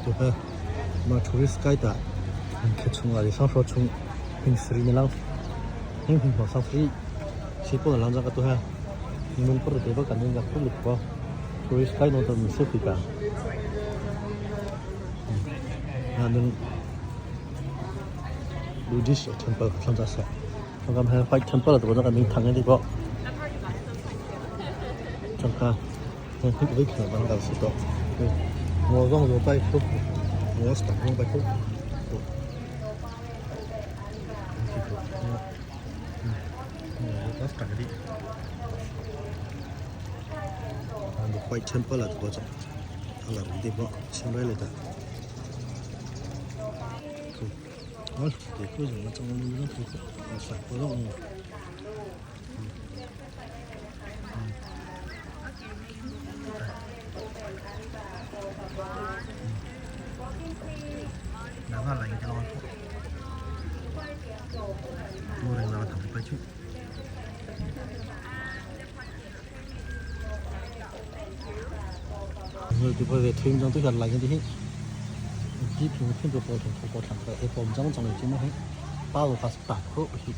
Tuha ma tourist guide ah khechung ali sang chung hing sri na lang hing hing ho sang sri si po na lang jang ka tuha nung por te ba kan ning pu lik ko tourist guide no to mi se pi ka na nung Buddhist temple thlang ja sa thang kam he white temple to na kan ning thang ni ko chang ka 我讲我拜托，我是讲拜托。White Temple 啊，嗰种，啊嗱，啲波上嚟嚟得。好，地区上我中我都我上嗰种。两个来嘅咯，我哋两个同佢出。我哋不是听讲都系来嘅啲，啲片听到过程过程嘅，一个唔讲讲嚟做乜嘢？八路发八口去，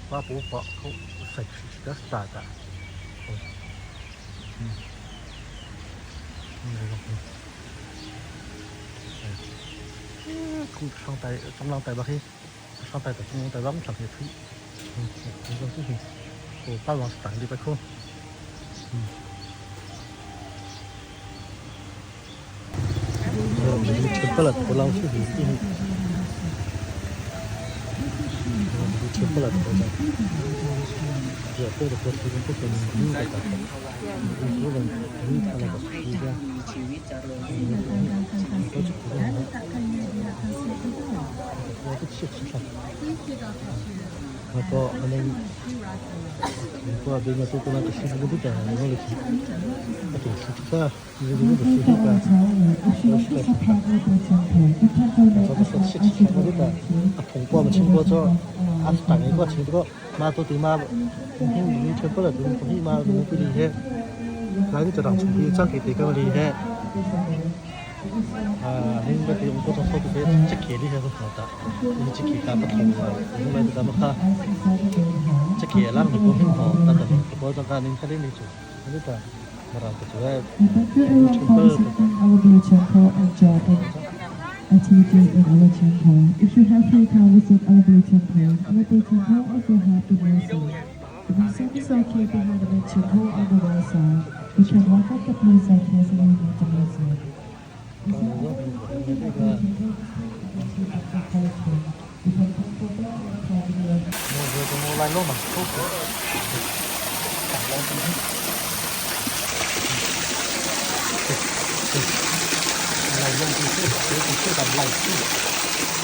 八步八口食食得大的。嗯，嗯，上带中浪带把去，上带中浪带把上去推，嗯，你讲这些，我八路是大的八口，嗯。temple la ko la ko ko ko ko ko ni ka ta ko ko ni ta la ko ya ko ko ko ko ko ko ko ko a bem ko na ko ko ko ta no le ki ko ko ta ni ko ko ko ta ko ko ko 清过咗，啊，大个个清个，妈都对妈，你全部来对对妈对对厉害，来你就当从去张给对个厉害。啊，你个对我种说的这这个厉害是好的，你这个干不同啊，你们这么看，这个让你不很好，但是我这个你看你做，你个，我让不做哎，全部。 Activity in our temple. If you have free time, visit our blue temple. Our blue temple also have the museum. The museum is located behind the main temple on the right side. You can walk up the blue staircase and you the museum. 来用这个这个来去，这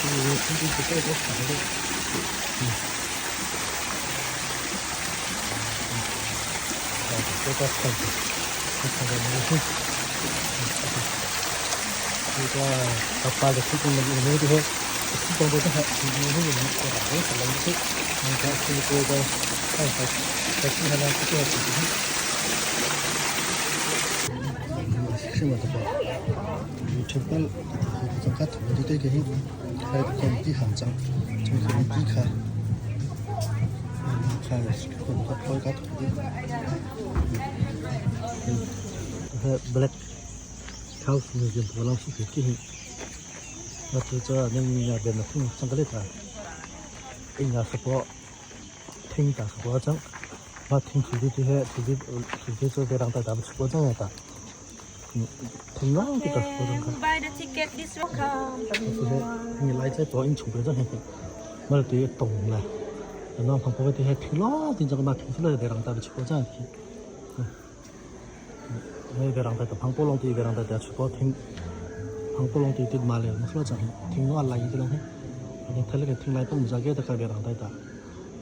这这个这个嗯，这个这个这个这个kapal itu pun lebih ini tu itu pun tu tu ini ini ini orang ni kalau itu mereka sini tu tu kan kan kan itu itu 是我的吧？temple 这个土地这个还有个地行长，从这个地卡，看个个个土地，嗯，Black House Museum 我老是去去，那就这那那边的听上个礼拜，应该是个听打是个张，那听土地这些土地土地这边让大家不吃过这样的。 听浪这个活动卡。 Buy the ticket this welcome. 你来这做因厝边这嘿，我对动了，那旁边对听浪听这个嘛听出来别让大家吃过这样去。那别让大家旁边浪对别让大家吃过听，旁边浪对对嘛嘞，我说这听我来这种嘿，你睇那个听来都唔知几多个别让大家，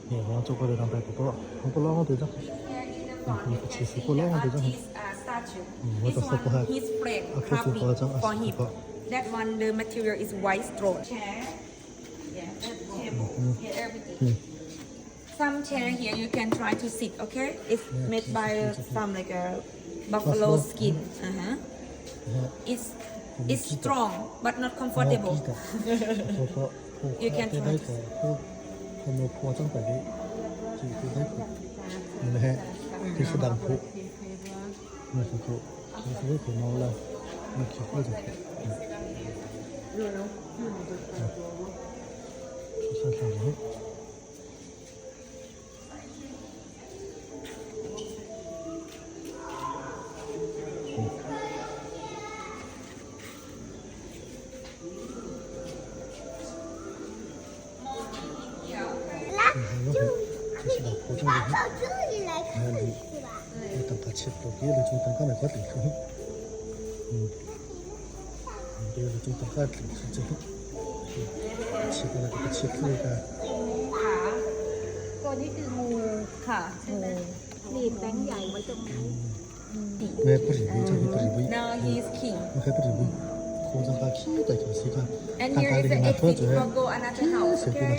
你我做过别让大家多，旁边浪对这，你其实过浪对这。 Statue. What This the fuck one, was that? his frame Ah, carving for him. That one, the material is white stone. Chair, yeah, that table, yeah, everything. Some chair here you can try to sit. Okay, it's made by some like a buffalo Buffalo. skin. It's strong but not comfortable. You can try. ตัวนี้คืองู ค่ะ หนีบแบงค์ใหญ่ไว้ตรงนี้ Now he is king. And here is the exit for go another house. Okay.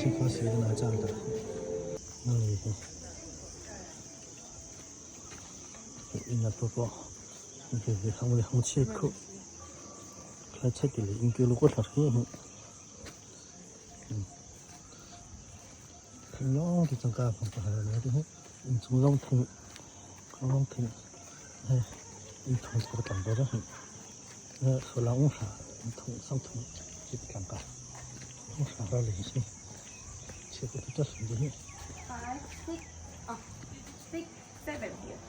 5, 6, oh, 6, 7 here.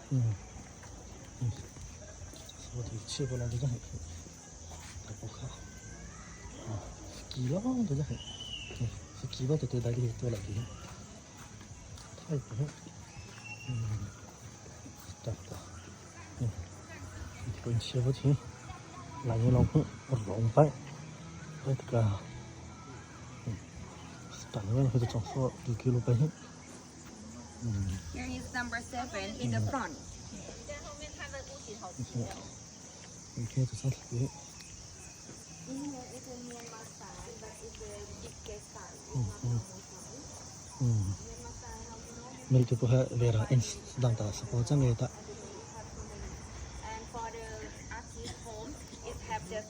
Here is number 7 in the front. In here is a Myanmar style, but it's a big style. It's not normal style. Myanmar style, how you know? And for the artist home, it have just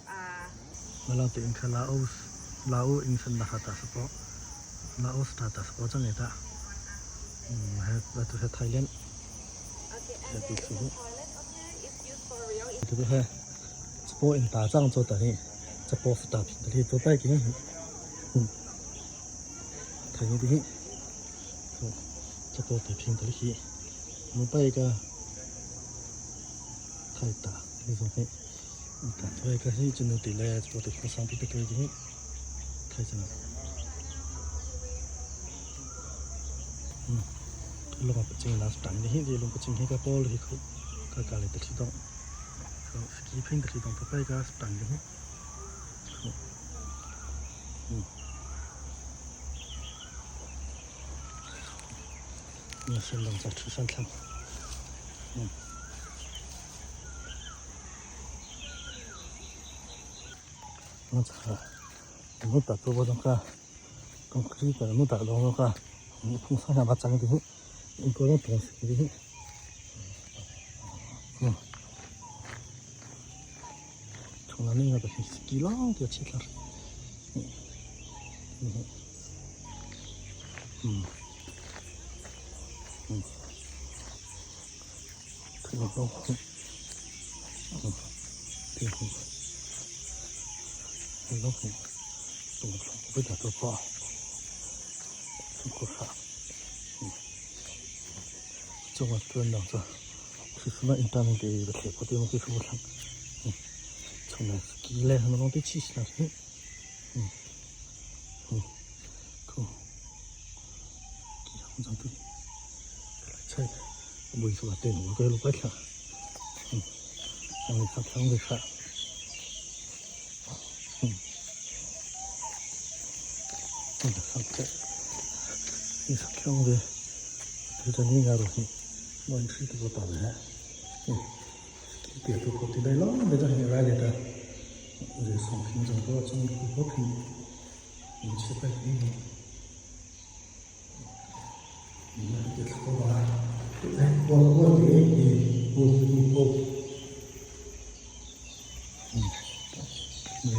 okay, and there is a toilet okay. It's used for real.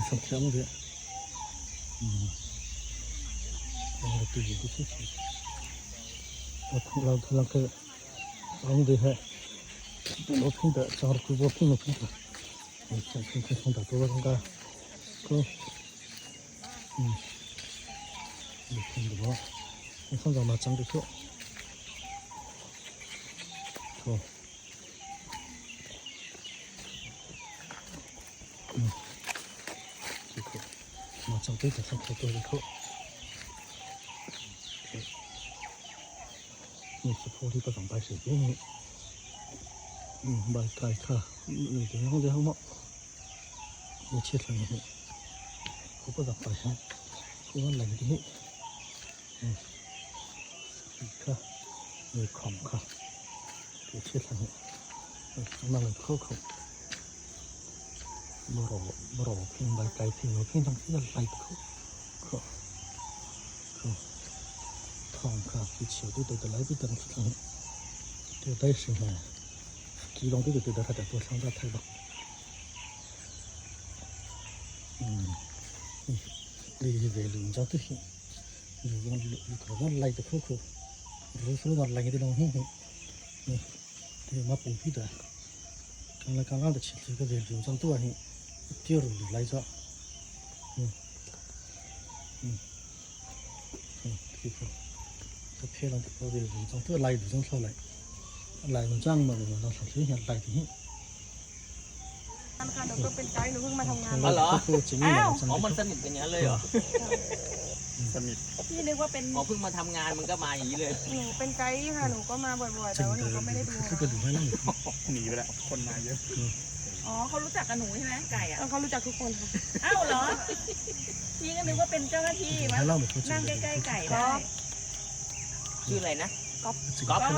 Sang thiam ve. ค่ะหนูก็เป็นไกด์หนูเพิ่งมาทำงาน อ๋อเหรอ อ๋อ มันสนิทกันอย่างนั้นเลยเหรอ สนิท พี่นึกว่าเป็น อ๋อ เพิ่งมาทำงานมันก็มาอย่างนี้เลย หนูเป็นไกด์ค่ะหนูก็มาบ่อยๆแต่ว่าหนูก็ไม่ได้ดู หนีไปแล้ว คนมาเยอะ อ๋อเขารู้จักกับหนูใช่ไหมไก่อะ เขารู้จักทุกคนค่ะ อ้าวเหรอ พี่ก็นึกว่าเป็นเจ้าหน้าที่มานั่งใกล้ๆไก่ได้ ชื่ออะไรนะ ก๊อฟ ก๊อฟ ก๊อบ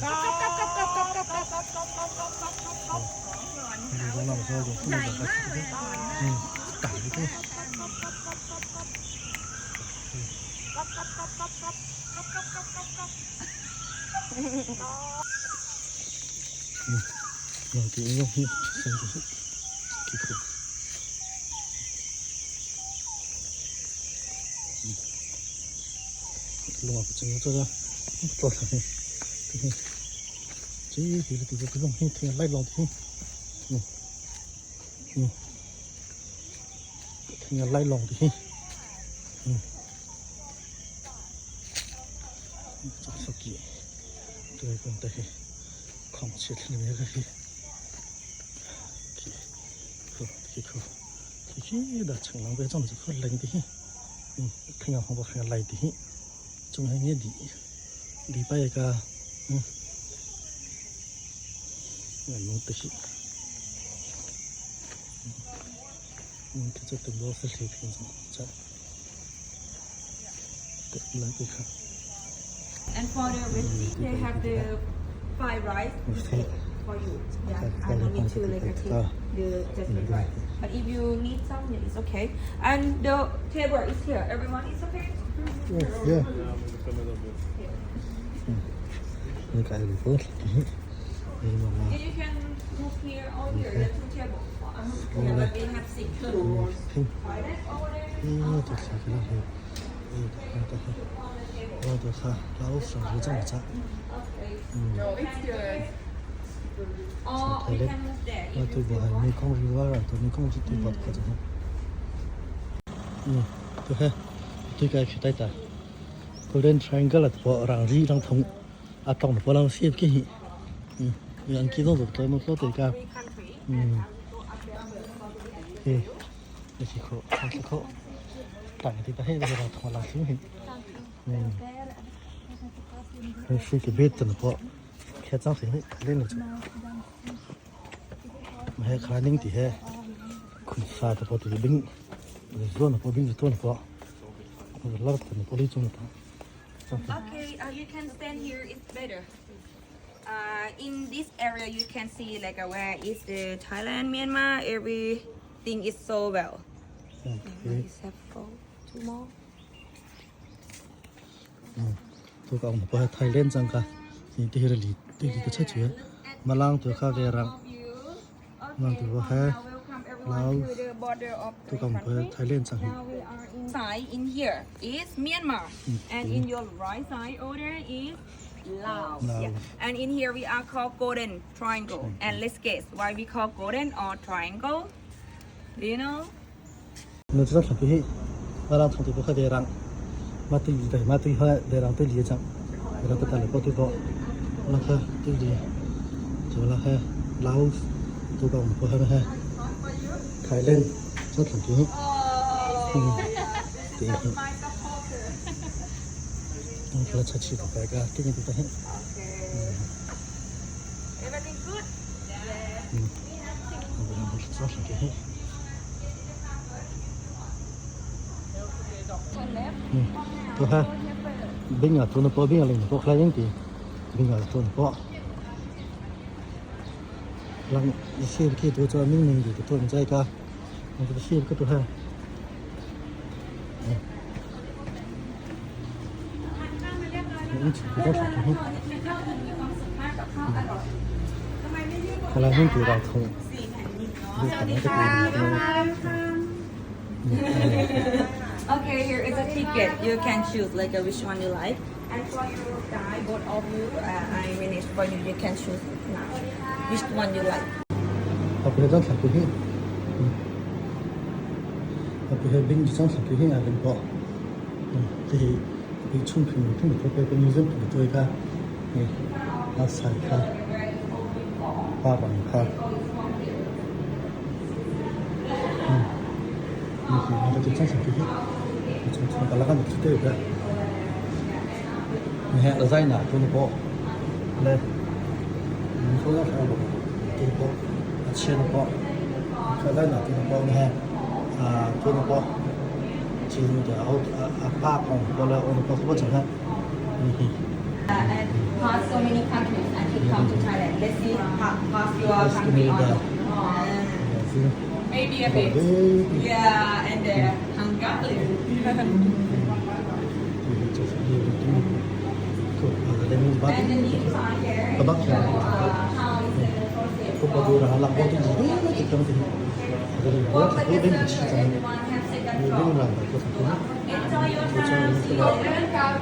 ก๊อบก๊อบก๊อบก๊อบก๊อบก๊อบก๊อบก๊อบก๊อบก๊อบก๊อบก๊อบก๊อบใหญ่มากเลยก๊อบก๊อบก๊อบก๊อบก๊อบก๊อบก๊อบก๊อบก๊อบก๊อบ And for the recipe they have the fried rice for you. Yeah, I don't need to like take the just the rice. But if you need some, yeah, it's okay. And the table is here. Everyone is okay. Yeah, you can move here or here. The two table. Yeah, but we have six. Toilet over there. No it's good Or we can move there if you feel more. Golden Triangle at po rang ri rang thong a tong po lang siep ki hi yang ki dong to mo to te ka Three country. he le ki kho ki kho tang ti ta he le rang thong lang siu hi he si ki bet tan po khe chang si he le no chu ma he kha ning ti he khun sa ta po ti bing le zo na po bing to na po la ta na po li chung ta Okay, you can stand here. It's better. In this area, you can see like where is the Thailand, Myanmar. Everything is so well. Okay. Except for two more. ตัวก็เอามาไทยเล่นจังค่ะนี่ที่เราลีที่ลีก็ใช่เฉยมาล้างตัวข้าเวรัง Of you. Mang Okay, tu so ha. now welcome. Laos tu kam pa Thailand chang hi. Side in here is Myanmar, and in your right side over is Laos. Laos. Yeah. And in here we are called Golden Triangle. And let's guess why we call golden or triangle. Do you know? 那这张图片，阿拉从这个海边上，马对里的马对海边上对里讲，阿拉不打了包对包，那个对里，就那个老都讲不好那个，泰兰这张图片，嗯，对，我给他出去大家这个地方， Everything good? 嗯，我们这张图片。 ตัวฮะบิงอ่ะตัวนึงปอบิงอะไรเนี่ยปอใครยังตีบิงอ่ะตัวนึงปอลังอีเสียบกี่ตัวจะมิ่งหนึ่งอยู่ตัวมันใจกะมันจะเสียบก็ตัวฮะนี่ถือว่าสุดที่อะไรนี่คือเราทงดูแต่ไม่ได้ดู Okay, here is a ticket. You can choose like which one you like. And for your guy, both of you, I manage for you. You can choose now which one you like. เอาไปจ้างสังเกตให้เอาไปบินจ้างสังเกตให้อะไรก็ที่ไป冲平听到ไปเป็นเรื่องของตัวก็นี่อาศัยค่ะป้าบังค่ะอืมนี่คือมันจะจ้างสังเกตให้ชมชมกันแล้วกันทุกเดือนนี่ฮะเราใจหนาตัวนี้ก็เลย你说要啥不？这个切的包，看在哪这个包呢？啊，这个包，其实的后啊啊八公过来，我们包不整看，嗯哼。 And pass so many countries until come to Thailand. Let's see how pass your country or not. Maybe a bit. Yeah, and the Hungary. And the new sign here. How is the process? Well, like I said, everyone have second thought. Enjoy your time. See you later.